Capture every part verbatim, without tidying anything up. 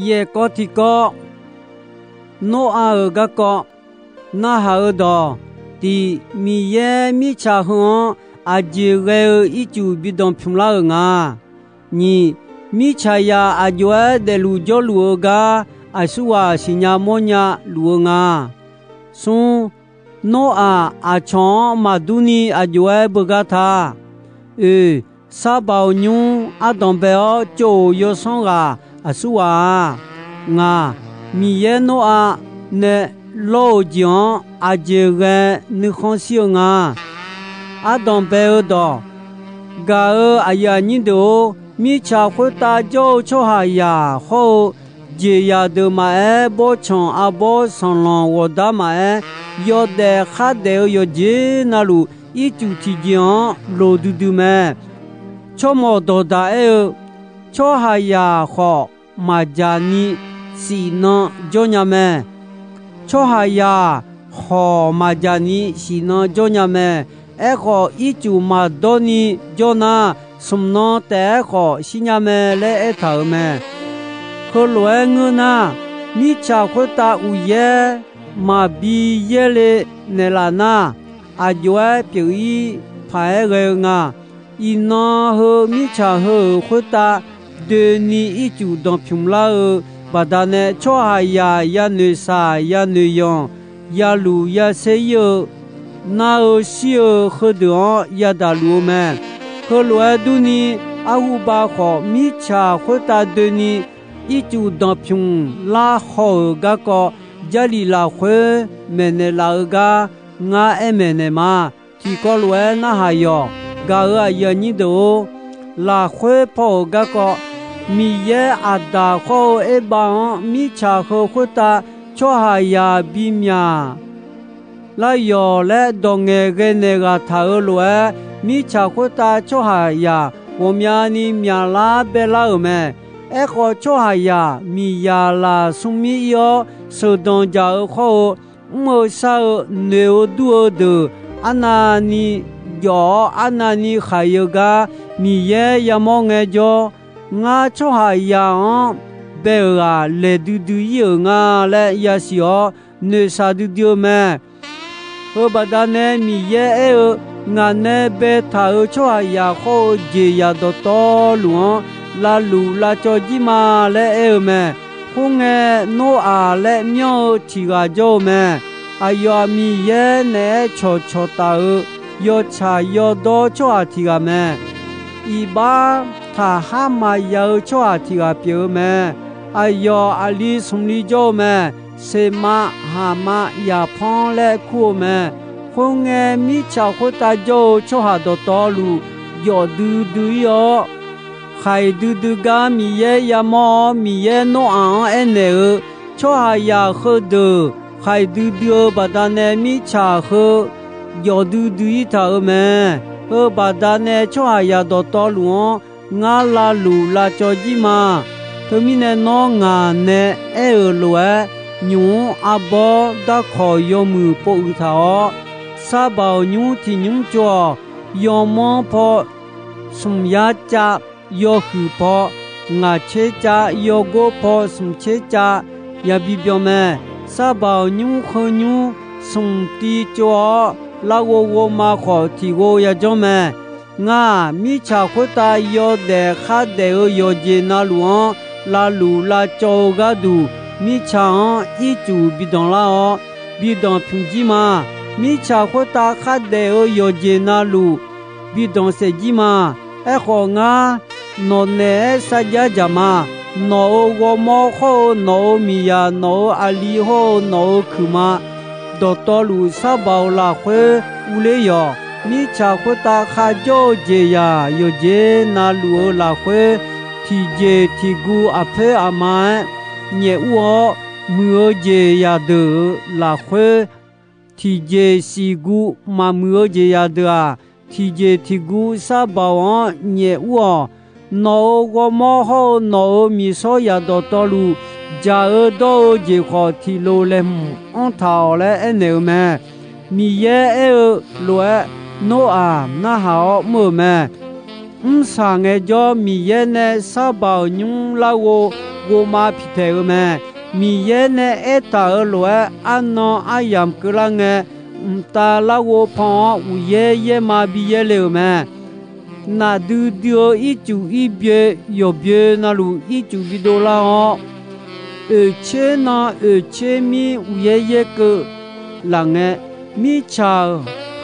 Yaeqkawv tiqkawv, Noraq-euq garkawv. Narhaq-eu dawq: Tiq, Miqyaer mirtsaq heu-anr aqjeq ghae-eu ircuf bi danqpymq lar-euq nga. Nyiq, mirtsaqzaq aq jov-aer daefluf jawrluf-eu gar aqsurghaq siqnya mawrnya luf-eu nga. Smr, Noraq aqcawq-anr maqdur ni aq jov-aer beugar ta. Oeq, Saqbaoq nymr ardanq bae-awr cov-euq yawsanr ghaq aqsurghaq-a. Ngaq, Miqyaer Noraq nae lawr-euq jeq-anr aqjeq ghae nuikhanr shir-eu nga. Ardanq bae-eu dawq: Gaq-euq aqyuif aqnyir deuq-or, mirtsaq khoertav jawr-eu tsawrhaqzaq hawr-eu jeqzaq deuq maqaer, bawrtsanq arbawr sanqlanq ghawqdar maqaer, yawdaef khardaef-eu yawqjeq navluf ircuf tiqjeq-anr loq duidui mae. Tsawrmawq dawqdaq aer-eu, tsawrhaqzaq khawf maqjaq ni shif nan jawr nya mae. Tsawrhaqzaq khawf maqjaq ni shif nan jawr nya mae. Aerkhawf, ircuf maqdawr ni jawr nar, smq nan taef-aer khawf shir nya mae laer aertaq-euq mae. Heulof-aer ngeur nar, mirtsaq khoertav uqyaer maqbi yaerle naeqlaf nar, aq jov-aer pyeuf-ir paq-aer ghae-eu nga. Iqnan heu mirtsaq heu-euq khoertav doeni ircuf danqpymq lar-eu baqdanae, tsawrhaqzaq yanoeq shaq yanoeq yanq, yaluf yaser ir-eu, nar-eu shir-eu heudeuq-anr yadaq luf-eu mae. Heulof-aer durni, arhubav khawf mirtsaq khoertav doeni ircuf danqpymq lar haw-euq garkawv, Jarlif lafkhoer maeqnaeq laf-eu gar ngar aer maeqnaeq ma. Tiqkawv lof-aer narhaq yawq. Gaq-euq aqyuif aqnyir deuq-or, lafkhoer paw-euq garkawv, Miqyaer Aqdaq khawr-eu Erbav-anr mirtsaq heu khoertav tsawrhaqzaq bimyaq lar yawq laer dawq ngaeqghae naeq ghaq taq-euq lof-aer, mirtsaq khoertav tsawrhaqzaq ghawqmyani myaqlar baelar-euq mae. Aerkhawf, tsawrhaqzaq miqzaq laf smrmir ir-awr sheuqdanq jaq-eu khawr-eu, mr-eu shar-eu, noeq-eu dur-eu deuq arnavni jawf-awr arnavni khaq-iq-eu gar Miqyaer yamawr ngaejawr, ngar tsawrhaqzaq-anr bae-euq ghaq laeq duidui ir-euq nga laer yasiq-awr noeqshaq duidui-eu mae. Heu baqdanae Miqyaer aer-eu, ngaq nae baetaq-euq tsawrhaqzaq khawr-eu jeqzaq dawqtawvluf-anr lavluf lavcawv jir ma laer aer-eu mae. Khoerngae, Noraq laer myanr-eu tiq ghaq jawr-eu mae. Aqyawf-aq, Miqyaer naeq-aer cawqcawq taf-euq yawtsaq yawdawr tsawrhaq tiq ghaq mae. Iqbax taqhar maqya-eu tsawrhaq tiq ghaq pyeuf-eu mae. Aqyawf aqli smq li jawr-eu mae. Seqmav, Haqmav, Yaqpanr laer kur-eu mae. Khoerngae, mirtsaq khoertav jawr-eu tsawrhaq dawqtawvluf, jawf duidui ir-awr, khaq-iq duidui gar Miqyaer yamawr-awr, Miqyaer Noraq-anr aernaeq-eu, tsawrhaqzaq heudeuq khaq-iq duidui-eu baqdanae mirtsaq heu jawf duidui ir taq-euq mae. Heu baqdanae tsawrhaqzaq dawqtawvluf-anr ngar lavluf lavcawv jir ma. Teumirnae nawr ngaq nae aer-euq lof-aer, nymq-mr arbawr darkawq yawmuiq pov uiq taq-awr, sarbaq-euq nymr tiq nymr tsov-awq. Yawmanr paw smq yar cav, yawhuiq paw ngaq tser cav, yawgor paw smq tser cav yabi byan mae. Sarbaq-euq nymr heu nymr smq tiv tsov-awr, larghov ghovma khawf tiq ghov yajanr mae. Ngar-aq, mirtsaq khoertav yawdaef khardaef-eu yawqjeq navluf-anr lavluf lavcawv-eu gharduq, mirtsaq-anr ircuf bi danqlar-awr, bi danqpymq jir ma. Mirtsaq khoertav khardaef-eu yawqjeq navluf bi danqsaef jir ma. Aerkhawf, ngar nawq naeq-aer sarjax dzaq ma. Nawq-euq ghawrmawr hawr-eu nawq-euq miqzaq, nawq-euq aqli hawr-eu nawq-euq kuiqma dawqtawvluf, sarbaq-euq lafkhoer urler yawq. Mirtsaq khoertav kharjawr-eu jeqzaq yawqjeq navluf-eu lafkhoer, tiqjeq tiqguv aqpoer aqma-aer nyaef ur-awr, muiq-eu jeqzaq deuq-euq lafkhoer, tiqjeq siqguv maqmuiq-eu jeqzaq deuq-aq, tiqjeq tiqguv sarbaq-anr nyaef ur-awq. Nawq-euq ghawrmawr hawr-eu nawq-euq miqsawr zaq dawqtawvluf, jaq-eu dawr-eu jeq khawf tiqlof laeqhmq anr taq-awq laer aernaeq-eu mae. Miqyaer aer-eu lof-aer, Noraq narhaq-awr mr-euq mae. Mrsaq ngaejawr, Miqyaer nae sarbaq-euq nymr larghov ghovma piqtaeq-eu mae. Miqyaer nae aertaq-euq lof-aer, arnan aryamq keuvlar ngae, mqtav larghov pan-awr uqyaer yaerma bi yaerle-euq mae. Nafdui dui-eu ircuf irbyoe yawqbyoe navluf ircuf bidov lar-awr, oeqtser nan oeqtser mir uqyaer yaerkeuv laf ngae, mirtsaq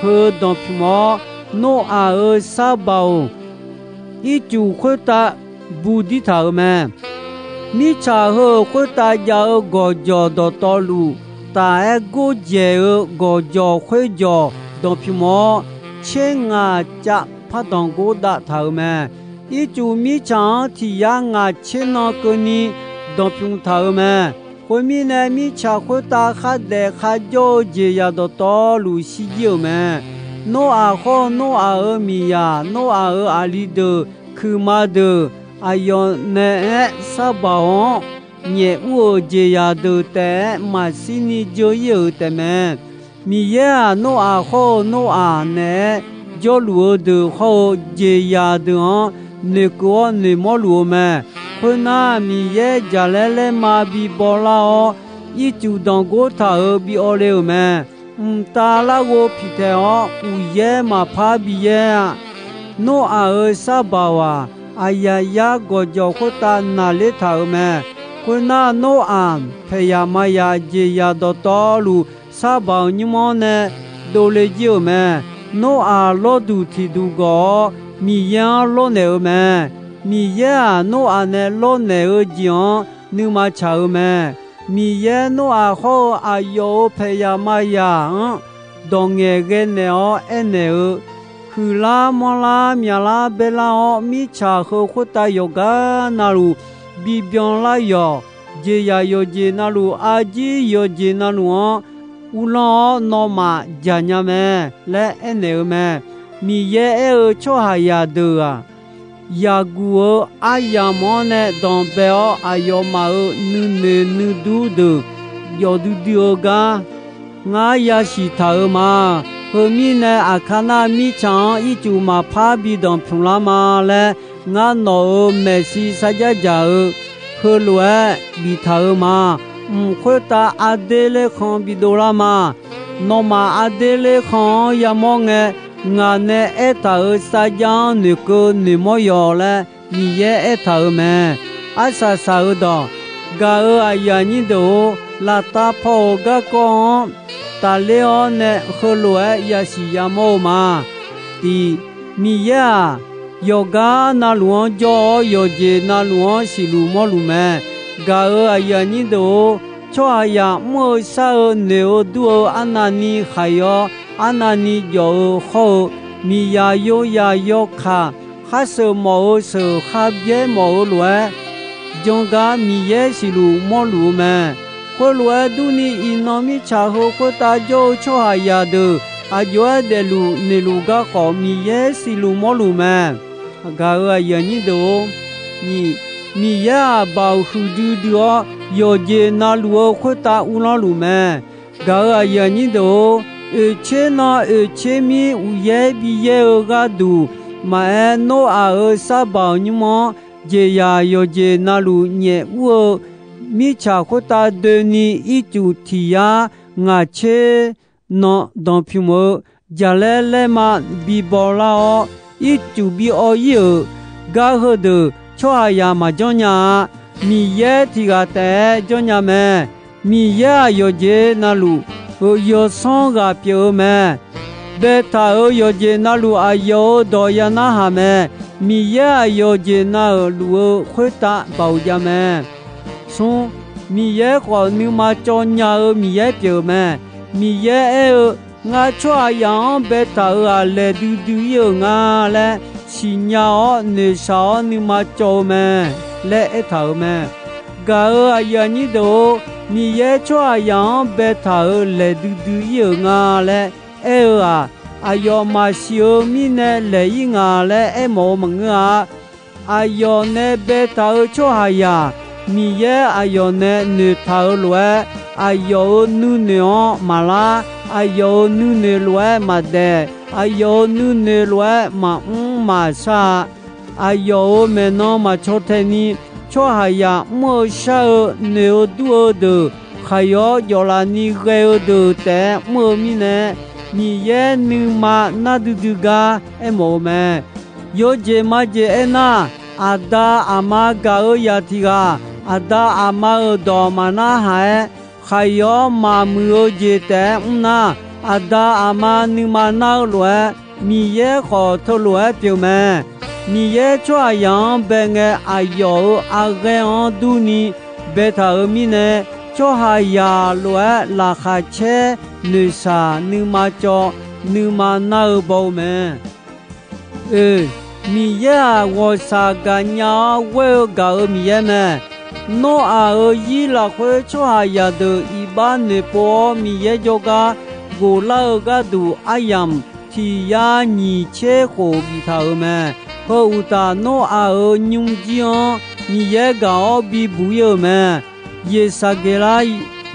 heu danqpymq-awr, Noraq-euq sar baoq ircuf khoertav budir taq-euq mae. Mirtsaq heu-euq khoertav jav-eu gawqjawq dawqtawvluf, taf-aer gordzaeq-eu gawqjawq khoerjawq danqpymq-awr, tser ngaq cav pardanq gor dav taq-euq mae. Ircuf mirtsaq-anr tiq yar ngaq tser nan keuvni danqpymq taq-euq mae. Khoermirnae, mirtsaq khoertav khardaef kharjawr-eu jeqzaq dawqtawvluf shirjir-euq mae. Noraq hawr-eu Noraq-euq miqzaq, Noraq-euq aqli deuq, kuiqma deuq, aqyawf naeq-aer sar baoq-anr nyaef ur-euq jeqzaq deuq taef-aer maqshir ni dzeur ir-euq taefmae. Miqyaer-aq, Noraq hawr-eu Noraq naeq-aer jawrluf-eu deuq hawr-eu jeqzaq deuq-anr noeqkeuv-awr noeqmawr luf-eu mae. Khoernar, Miqyaer jaqlaer laerma bi bawlar-awr, ircuf danqgor taq-euq bi awvle-euq mae. Mqtav larghov piqtaeq-awr uqyaer maqpar bi yaer-a. Noraq-euq sar baoq-aq, aqyaq yar gawqjawq khoertav naqler taq-euq mae. Khoernar, Noraq paeqyaq maqyaq jeqzaq dawqtawvluf sar baoq nymr-anr nae dovle jir-euq mae. Noraq lawrduq tiq duq gawq-awr, Miqyaer-anr lawrnaeq-eu mae. Miqyaer-aq, Noraq nae lawrnaeq-eu jeq-anr nuima tsaq-eu mae. Miqyaer Noraq hawr-eu aqyawf-euq paeqyaq maqyaq-anr dawq ngaeqghae naeq-awr aernaeq-eu, huiqlar manrlar myaqlar baerlar-awr, mirtsaq heu khoertav yawqgar navluf bibyan lar yawq, jeqzaq yawqjeq navluf, arjir yawqjeq navluf-anr uvlanr-awr nawmaf jaq nya mae laer aernaeq-eu mae. Miqyaer aer-eu, tsawrhaqzaq deuq-aq, yaqguq-eu aryamq-anr nae danqbae-awr, aqyawfmaf-euq nuinoeq nuidur deuq jawf duidui-eu gar ngar yasiq taq-euq ma. Heu mirnae, aqkar nar mirtsaq-anr ircuf maqpar bi danqpymq lar ma laer, ngar nawq-euq maeqshi sarjax dzaq-eu heulof-aer biftaq-euq ma. Mq khoertav aqder lerkhan bidov lar ma. Nawmaf aqder lerkhan-anr yamawr ngae, ngaq nae aertaq-euq sarjax-anr noeqkeuv noeqmawr yawq laer Miqyaer aertaq-euq mae. Arsaq saq-eu dawq, gaq-euq aqyuif aqnyir deuq-or, laftav paw-euq garkawv-anr tafler-awr nae heulof-aer yasiq yamawr-eu ma. Tiq, Miqyaer-aq, yawqgar navluf-anr jawr-awr, yawqjeq navluf-anr siqluf mawrluf mae. Gaq-euq aqyuif aqnyir deuq-or, tsawrhaqzaq mr-eu shar-eu noeq-eu dur-eu arnavni khaiq-awr, arnavni jawf-eu hawr-eu, miqzaq yozaq yawkaq, khar sheuq mawf-eu sheuq khar byaer mawf-eu lof-aer, jangar Miqyaer siqluf mawrluf-eu mae. Khoerlof-aer durni, iqnan mirtsaq heu khoertav jawr-eu tsawrhaqzaq deuq aqjox-aer daefluf noeqluf garkhawf, Miqyaer siqluf mawrluf mae. Gaq-euq aqyuif aqnyir deuq-or, nyiq, Miqyaer-aq, baoq huiqdui dui-awr, yawqjeq navluf-eu khoertav uvlanr luf mae. Gaq-euq aqyuif aqnyir deuq-or, oeqtser nan oeqtser mir uqyaer bi yaer-eu gharduq maqaer, Noraq-euq sar baoq nymr-anr jeqzaq yawqjeq navluf nyaef ur-eu mirtsaq khoertav doeni, ircuf tiq yar ngaq tser nan danqpymq-eu jaqlaer laerma bibaw lar-awr, ircuf bi awv ir-euq gar heudeuq tsawrhaqzaq maqjanr nya-a. Miqyaer tiq ghaq taef-aer janrnya mae. Miqyaer-aq, yawqjeq navluf-euq yawsanr ghaq pyeuf-eu mae. Baetaq-euq yawqjeq navluf aqyawf-euq dawq ya narhaq mae. Miqyaer-aq, yawqjeq nav-euq luf-eu khoertav baoq jav mae. Smr, Miqyaer khawf, nuima cawv nya-eu Miqyaer pyeuf-eu mae. Miqyaer aer-eu, Ngar tsawrhaqzaq-anr baetaq-euq-aq, laeq duidui ir-euq nga laer siqnya-awr, noeqshaq-awr nuima cawv-eu mae laer aertaq-euq mae. Gaq-euq aqyuif aqnyir deuq-or, Miqyaer tsawrhaqzaq-anr baetaq-euq laeq duidui ir-euq nga laer aer-eu-aq, aqyawf maqsiq-eu mirnae laeq ir nga laer aermawf-eu maqngeur-a. Aqyawf nae baetaq-euq tsawrhaqzaq, Miqyaer aqyawf nae noeqtaq-euq lof-aer, aqyawf-euq nuinoeq-anr maqlar, aqyawf-euq nuinoeq lof-aer maqdaef, aqyawf-euq nuinoeq lof-aer maqmr maqshar-a. Aqyawf-euq maeqnan maqcaw tae ni, tsawrhaqzaq mr-eu shar-eu noeq-eu dur-eu deuq, khaqyawf-awr jawflaf ni ghae-eu deuq taef-aer mr-eu mirnae, Miqyaer nuima nar duidui gar aermawf-eu mae. Yawjeq majeq aernar, aqda aqma gaq-eu zaq tiq ghaq, aqda aqma-euq dawq maqnar haq-aer, khaqyawf-awr maqmuiq-eu jeq taef-aer mr nar, aqda aqma nuima nar-eu lof-aer, Miqyaer khawf teulof-aer pyeuf mae. Miqyaer tsawrhaqzaq-anr bae ngae, aqyawf-euq arghaer-anr durni baetaq-euq mirnae, tsawrhaqzaq lof-aer laqkhaq caer noeqshaq nuima cawv nuima nar-eu baw-eu mae. Oe, Miqyaer-aq, ghawqshaq gaqnya-awr ghoer-eu gaq-euq Miqyaer mae. Noraq-euq zir lafkhoer tsawrhaqzaq deuq iqbax noeqpov-awr Miqyaer jawrgar ghoflar-eu gharduq aryamq tiq yar nyiq tser khof biftaq-euq mae. Heu uqtaf, Noraq-euq nymrjir-anr Miqyaer gaq-awr bibuq ir-euq mae. Yeqsaqgeqlar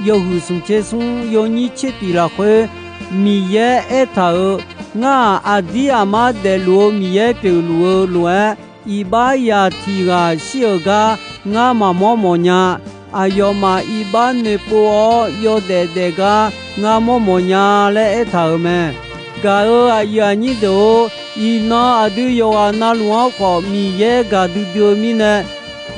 yawhuiq smq tser smr yawnyir tser tiq lafkhoer Miqyaer aertaq-euq, Ngar-aq, aqdir aqmar daefluf-eu Miqyaer pyeufluf-eu lof-aer, iqbax zaq tiq ghaq shir-euq gar ngar maqmawr mawf nya. Aqyawfmaf iqbax noeqpov-awr yawdaef daef gar ngar mawr mawf nya laer aertaq-euq mae. Gaq-euq aqyuif aqnyir deuq-or, iqnan aqdui yawqghaq na luf-anr khawf Miqyaer gaqdui dui-eu mirnae,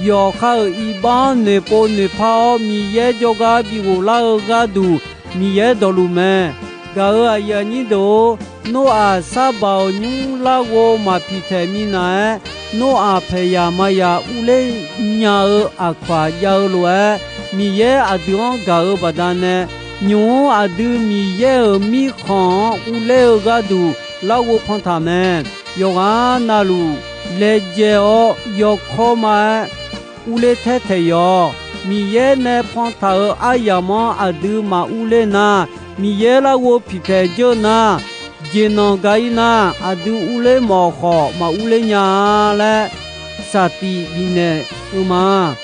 yawqha-euq iqbax-anr noeqpov noeqpar-awr Miqyaer jawrgar bi ghoflar-eu gharduq Miqyaer dawqluf mae. Gaq-euq aqyuif aqnyir deuq-or, Noraq sarbaq-euq nymr larghov maq piqtaeq minav-aer, Noraq paeqyaq maqyaq urler nya-eu aqkawq-aq jav-eu lof-aer, Miqyaer aqdui-anr gaq-eu baqdanae, nymq-mr aqdui Miqyaer-euq mirkhanq-anr urler-eu gharduq larghov pantaq mae. Yawqghaq navluf laejae-awr yawkawr ma-aer urler taer taeq yawq. Miqyaer nae pantaq-euq aryamq-anr aqdui maq urler nar, Miqyaer larghov piqtaeq jeur nar, jeqnanq ga-ir nar, aqdui urler mawf khawf maq urler nya-a laer saqtif bifnaeq-eu ma.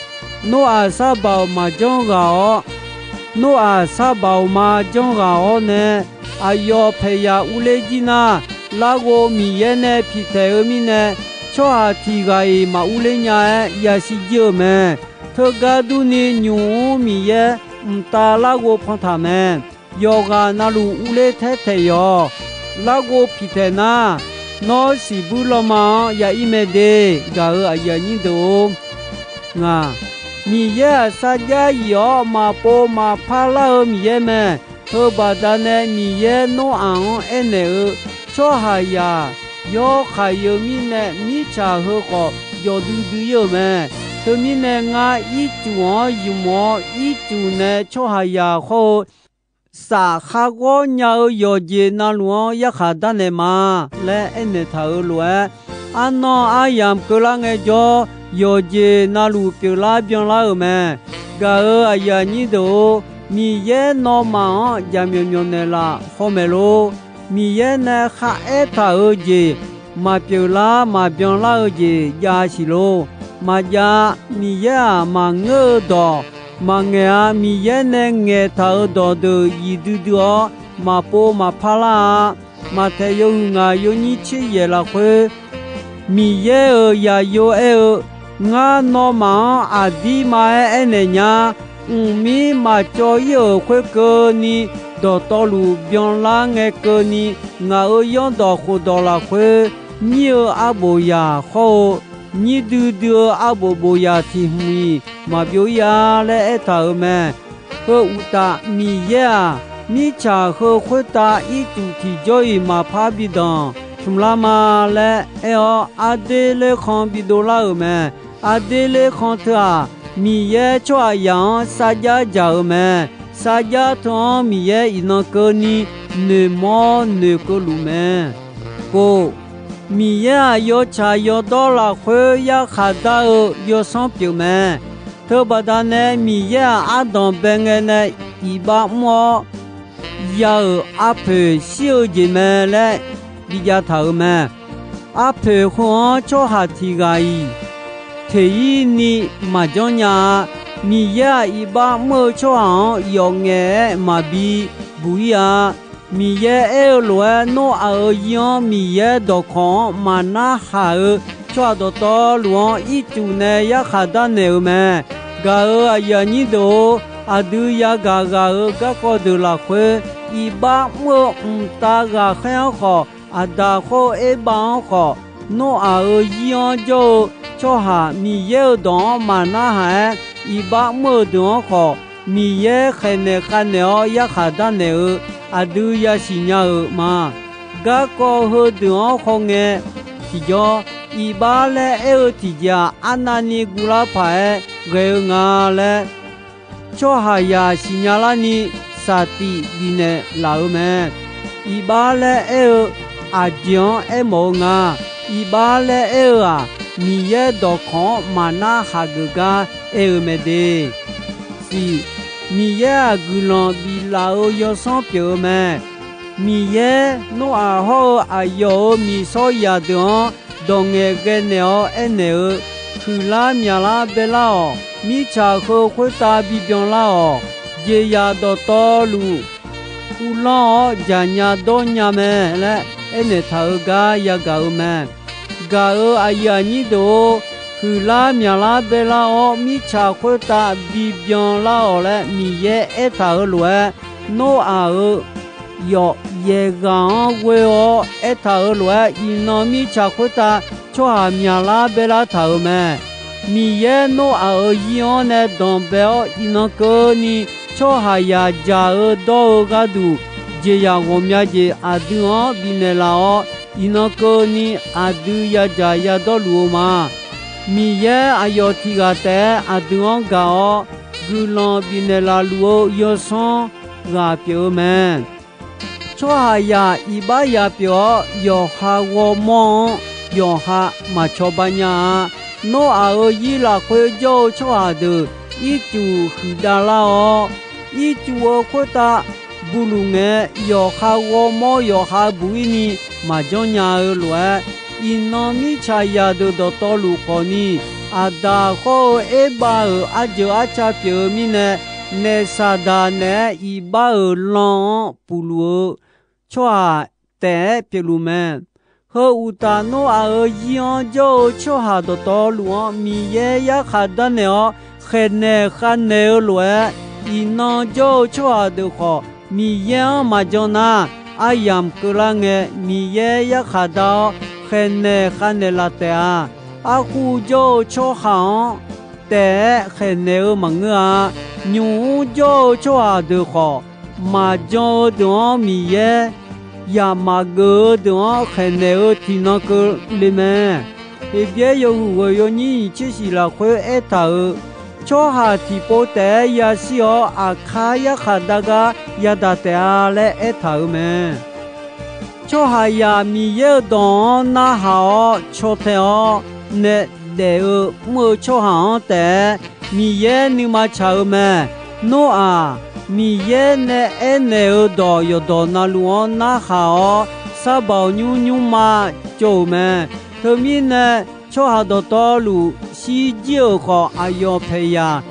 Noraq sarbaq-euq maqjanr ghaq-awr, Noraq sarbaq-euq ma janr ghaq-awr nae, aqyawf paeqyaq urler jir nar, larghov Miqyaer nae piqtaeq-eu mirnae, tsawrhaq tiq ghaq-iq maq urler nya-aer yashir jir-eu mae. Teugar durni, nymq-mr Miqyaer mqtav larghov pantaq mae. Yawqghaq navluf urler taer taeq yawq. Larghov piqtaeq nar, nawr siqbuir lanma-anr ya ir mae de. Gaq-euq aqyuif aqnyir deuq-or, ngaq, Miqyaer-aq, sarjax yif-awr maqpov maqpar lar-eu Miqyaer mae. Teubaqda nae Miqyaer Noraq-anr aernaeq-eu, tsawrhaqzaq yawr khaq-eu mirnae, mirtsaq heu khawf jawqdui dui ir-euq mae. Teumirnae, ngar ircuf-anr ymq-awr, ircuf nae tsawrhaqzaq hawr-eu saf kharghawr nya-eu yawqjeq navluf-anr yarkhaq darnaeq ma laer aernaeq taq-euq lof-aer, arnan aryamq keuvlar ngaejawr, yawqjeq navluf pyeuflar byanlar-euq mae. Gaq-euq aqyuif aqnyir deuq-or, Miqyaer nawmaf-anr jaqmyawf myawf naeqlaf haw maeq lor. Miqyaer nae kharaer taq-euq jeq maqpyeuf lar maqbyan lar-eu jeq jav siq lor. Maqjav, Miqyaer-aq, maqngeur-eu dawq maqngaeq-a. Miqyaer nae ngaeqtaq-euq dawqdeuq zif duidui-awr, maqpov maqpar lar-a. Maqtaeq yawhuiq ngaq yawnyir tser yaeq lafkhoer, Miqyaer-euq zaqyo aer-eu, Ngar nawmaf-anr aqdirma aer aernaeq nya. Mqmir maqcawv ir-euq khoerkeuvni, dawqtawvluf byanlar ngae keuvni, ngaq-euq zanrdawq khofdawq lafkhoer, nyir-eu arbof zaq hawr-eu, nyir duidui-eu arbof bof zaq tiq hmq-iq maqbyov ir-a laer aertaq-euq mae. Heu uqtaf, Miqyaer-aq, mirtsaq heu khoertav ircuf tiqjawr-iq maqpar bi danq tmqlar ma laer aer-awr, arder lerkhan bidov lar-euq mae. Arder lerkhan teu-aq, Miqyaer tsawrhaqzaq-anr sarjax dzaq-euq mae. Sarjax teu-anr Miqyaer iqnan keuvni noeqmawr noeqkeuv luf mae. Kov, Miqyaer-aq, yawtsaq yawdawr lafkhoer yarkhaq dar-eu yawsanr pyeuf mae. Teubaqda nae Miqyaer-aq, ardanq bae ngae nae iqbax mr-awr, ya-euq arpoeq shir-eu jeq mae laer bijav taq-euq mae. Arpoeq heu-anr tsawrhaq tiq ghaq-iq teq ir ni maqjanr nya-a. Miqyaer-aq, iqbax mr-eu tsawrhaq-anr yawf ngaef-aer maqbi buq ir-a. Miqyaer aer-eu lof-aer, Noraq-euq zir-anr Miqyaer dawqkawq-anr maqnar haq-eu Tsawrhaq dawqtawvluf-anr ircuf nae yarkhaq darnaeq-euq mae. Gaq-euq aqyuif aqnyir deuq-or, aqdui yagaq ghaq-euq garkawv deuq lafkhoer, iqbax mr-eu mqtav ghaqkhaer-anr khawf, Aqdaq khawr-eu Erbav-anr khawf, Noraq-euq zir-anr jawr-eu tsawrhaq Miqyaer-euq dawq-anr maqnarhaq-aer, iqbax mr-eu deuq-anr khawf, Miqyaer khaeqnaeq khavnaeq-awr yarkhaq darnaeq-eu aqdui yasiq nya-euq ma. Garkawv heudeuq-anr khawngae tiqjawr, iqbax laer aer-eu tiqjeq-aq, arnavni guvlar paq-aer ghae-eu nga laer, tsawrhaqzaq siqnya larni saqtif bifnaeq laf-euq mae. Iqbax laer aer-eu aqjeq-anr aermawf-eu nga. Iqbax laer aer-eu-aq, Miqyaer dawqkawq-anr maqnar haq geuf gar aer-eu mae de. Siq, Miqyaer-aq, guiqlanq biflaf-euq yawsanr pyeuf-eu mae. Miqyaer Noraq hawr-eu aqyawf-euq miqshawr zaqdeuq-anr dawq ngaeqghae naeq-awr aernaeq-eu, Huiqlar myaqlar baelar-awq. Mirtsaq heu khoertav bibyan lar-awq. Jeqzaq dawqtawvluf uvlanr-awr jaqnya dawrnya mae laer aernaeq taq-eu gar yagaq-eu mae. Gaq-euq aqyuif aqnyir deuq-or, huiqlar myaqlar baelar-awr, mirtsaq khoertav bibyan lar-awq laer Miqyaer aertaq-euq lof-aer, Noraq-euq yawf yaeq ghaq-anr ghoe-awr aertaq-euq lof-aer, iqnan mirtsaq khoertav tsawrhaq myaqlar baelar taq-euq mae. Miqyaer Noraq-euq zir-anr nae danqbae-awr, iqnan keuvni tsawrhaqzaq jaq-eu dawr-eu gharduq, jeqzaq ghawqmya jeq aqdui-anr bifnaeq laf-awr, iqnan keuvni aqdui yadzaq yadawr luf-eu ma. Miqyaer aqyawf tiq ghaq taef-aer aqdui-anr gaq-awr, guiqlanq bifnaeq laf luf-eu yawsanr ghaq pyeuf-eu mae. Tsawrhaqzaq iqbax ya pyeuf-awr, yawqha ghawrmawr-anr yawqha maqcawba nya-a. Noraq-euq zir lafkhoer jawr-eu tsawrhaq deuq ircuf huiqdav lar-awr, ircuf-eu khoertav buluf ngae, yawqha ghawrmawr yawqha buq-ir ni maqjanr nya-eu lof-aer, iqnan mirtsaqzaq deuq dawqtawvluf khawfni, Aqdaq hawr-eu Erbav-euq arjeuq arca pyeuf-eu mirnae, naef Saqdaq naeq-aer iqbax-euq lan-anr puq luf-eu tsawrhaq taef-aer pyeufluf mae. Heu uqtaf, Noraq-euq zir-anr jawr-eu tsawrhaq dawqtawvluf-anr Miqyaer yarkhaq darnaeq-awr khaeqnaeq khavnaeq-eu lof-aer, iqnan jawr-eu tsawrhaq deuq khawf, Miqyaer-anr maqjan nar, aryamq keuvlar ngae, Miqyaer yarkhaq dar-awr khaeqnaeq khavnaeq laf taef-a. Arkhuv jawr-eu tsawrhaq-anr taef-aer khaeqnaeq-eu maqngeur-a. Nymq mr jawr-eu tsawrhaq deuq khawf, maqjan-eu deuq-anr Miqyaer, yaq maqgeuf-eu deuq-anr khaeqnaeq-eu tiqnan keuvle mae. Heqbyaer yawhuiq ghoeq yawnyir nyiq tser shif lafkhoer aertaq-euq, tsawrhaq tiqpov taef-aer yashir-awr, aqkar yarkhaq dar gar yadaq taef-a laer aertaq-euq mae. Tsawrhaqzaq Miqyaer-euq dawq-anr narhaq-awr caw tae-awr nae daef-eu mr-eu tsawrhaq-anr taef-aer Miqyaer nuima tsaq-eu mae. Noraq, Miqyaer nae aernaeq-euq dawq yawqdawq navluf-anr narhaq-awr, sar baoq nymr nymrma cawv-euq mae. Teumirnae, tsawrhaq dawqtawvluf shirjir-euq khawf, aqyawf paeqyaq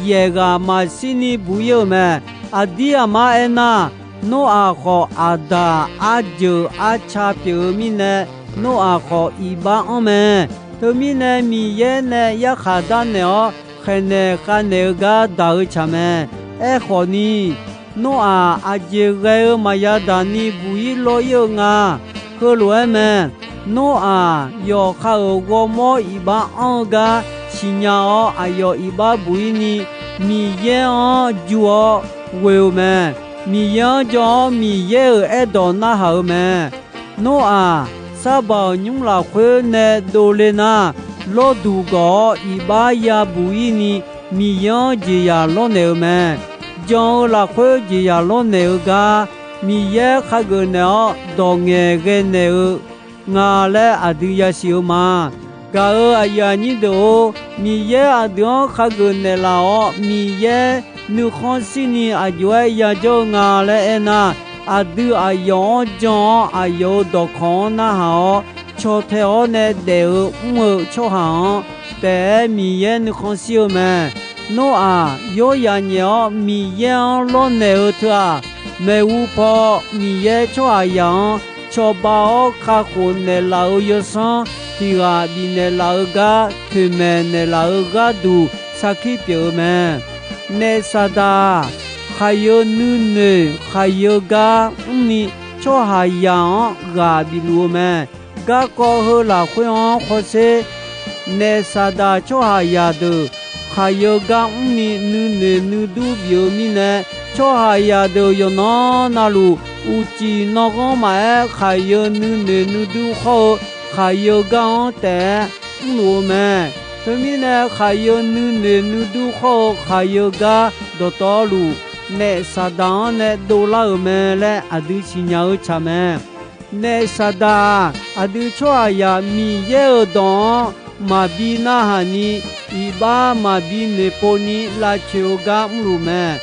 yaeq ghaq maqshirni buq-ir-euq mae. Aqdir aqmar aernar, Noraq khawf, Aqdaq arjeuq arca pyeuf-eu mirnae, Noraq khawf iqbax anr mae. Teumirnae, Miqyaer nae yarkhaq darnaeq-awr khaeqnaeq khavnaeq-eu gar daq-eu tsaq mae. Aerkhawf ni, Noraq aqjeq ghae-eu maqya daq ni buq-ir lawr-ir-eu nga. Heulof-aer mae. Noraq yawqha-euq ghawrmawr iqbax anr-eu gar siqnya-awr, aqyawf iqbax buq-ir ni Miqyaer-anr jur-awr ghoe-eu mae. Miqyaer-anr jan-awr, Miqyaer-euq aerdawq narhaq-eu mae. Noraq, sar baoq nymr lafkhoer nae dovle nar, lawrduq gawq-awr iqbax yabuq-ir ni Miqyaer-anr jeqzaq lawrnaeq-eu mae. Jan-eu lafkhoer jeqzaq lawrnaeq-eu gar, Miqyaer khageuf naeq-awr dawq ngaeqghae naeq-eu nga laer aqdui yasiq-eu ma. Gaq-euq aqyuif aqnyir deuq-or, Miqyaer aqdui-anr khageuf naeqlaf-awr, Miqyaer nuikhanr shirni aq jov-aer yajawr-eu nga laer aernar, aqdui aqyawf-anr jan-awr, aqyawf-euq dawqkawq-anr narhaq-awr, caw tae-awr nae daef-eu mr-eu tsawrhaq-anr taef-aer Miqyaer nuikhanr shir-eu mae. Noraq yawryaq nyaef-awr Miqyaer-anr lawrnaeq-eu teu-aq, maeqhu paw Miqyaer tsawrhaqzaq-anr cawba-awr kakhof naeqlaf-euq yawsanr tiq ghaq bifnaeq laf-eu gar toeqmaeq naeqlaf-eu gharduq sarkir pyeuf-eu mae. Naef Saqdaq-aq, khaqyeu nuinoeq khaqyeu gar mrni tsawrhaqzaq-anr ghaq bif luf-eu mae. Garkawv heu lafkhoer-anr hawsher. Naef Saqdaq tsawrhaqzaq deuq khaqyeu gar mrni nuinoeq nuidur bif-eu mirnae, tsawrhaqzaq deuq yawqnan navluf uqcif nanghanr maqaer, khaqyeu nuinoeq nuidur khawr-eu khaqyeu gar-anr taef-aer mrluf-eu mae. Teumirnae, khaqyeu nuinoeq nuidur khawr-eu khaqyeu gar dawqtawvluf, Naef Saqdaq-anr nae dovlar-euq mae laer aqdui siqnya-eu tsaq mae. Naef Saqdaq-aq, aqdui tsawrhaqzaq Miqyaer-euq dawq-anr maqbi narhaq ni, iqbax maqbi noeqpov ni lavcoeq-eu gar mrluf mae.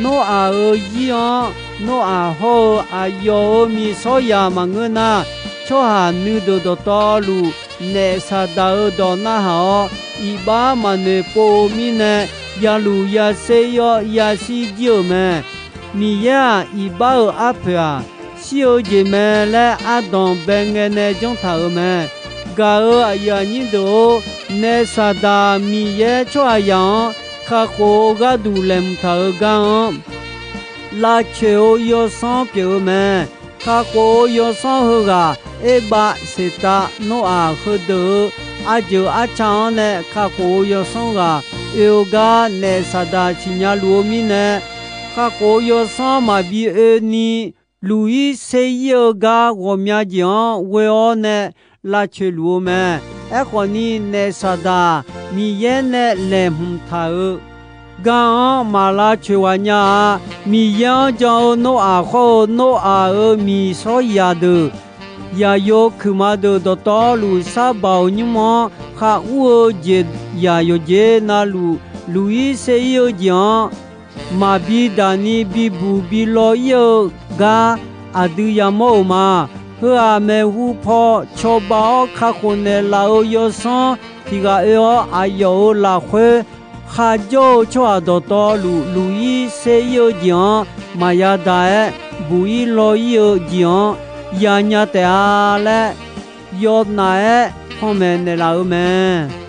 Noraq-euq zir-anr, Noraq hawr-eu aqyawf-euq miqsawryaq maqngeur nar, tsawrhaq nuideuq dawqtawvluf, Naef Saqdaq-euq dawq narhaq-awr, iqbax maqnoeq pov-eu mirnae, yaluf yaser ir-awr yashir jir-euq mae. Miqyaer-aq, iqbax-euq arpoeq-aq, shir-eu jeq mae laer ardanq bae ngae nae janr taq-euq mae. Gaq-euq aqyuif aqnyir deuq-or, Naef Saqdaq Miqyaer tsawrhaqzaq-anr kakhof-eu gharduq laeqhmq taq-euq gar-anr, lavcoeq-eu yawsanr pyeuf-eu mae. Kakhof-eu yawsanr heughaq, Erbav, Seqtav, Noraq heudeuq-euq arjeuq arca-anr nae kakhof-eu yawsanr ghaq oe-eu gar Naef Saqdaq siqnya luf-eu mirnae, kakhof-eu yawsanr maqbi oe ni, luq-ir ser ir-eu gar ghawqmya jeq-anr ghoe-awr nae lavcoeq luf-eu mae. Aerkhawf ni, Naef Saqdaq Miqyaer nae laeqhmq taq-euq gar-anr maq lavcoeq ghaq nya-a. Miqyaer-anr jan-eu Noraq khawr-eu Noraq-euq miqsawryaq deuq, yaqyo kuiqma deuq dawqtawvluf, sar baoq nymr-anr khar ur-eu jeq yaq yawqjeq navluf, luq-ir ser ir-eu jeq-anr maqbi daq ni bibuq bi law ir-eu gar aqdui yamawr-euq ma. Heu-aq, maeqhu paw cawba-awr kakhof naeqlaf-eu yawsanr tiq ghaq oe-awr, aqyawf-euq lafkhoer kharjawr-eu tsawrhaq dawqtawvluf, luq-ir ser ir-eu jeq-anr maqya daq-aer, buq-ir law ir-eu jeq-anr yanya taef-a laer, yawnaf-aer panmaeq naeqlaf-euq mae.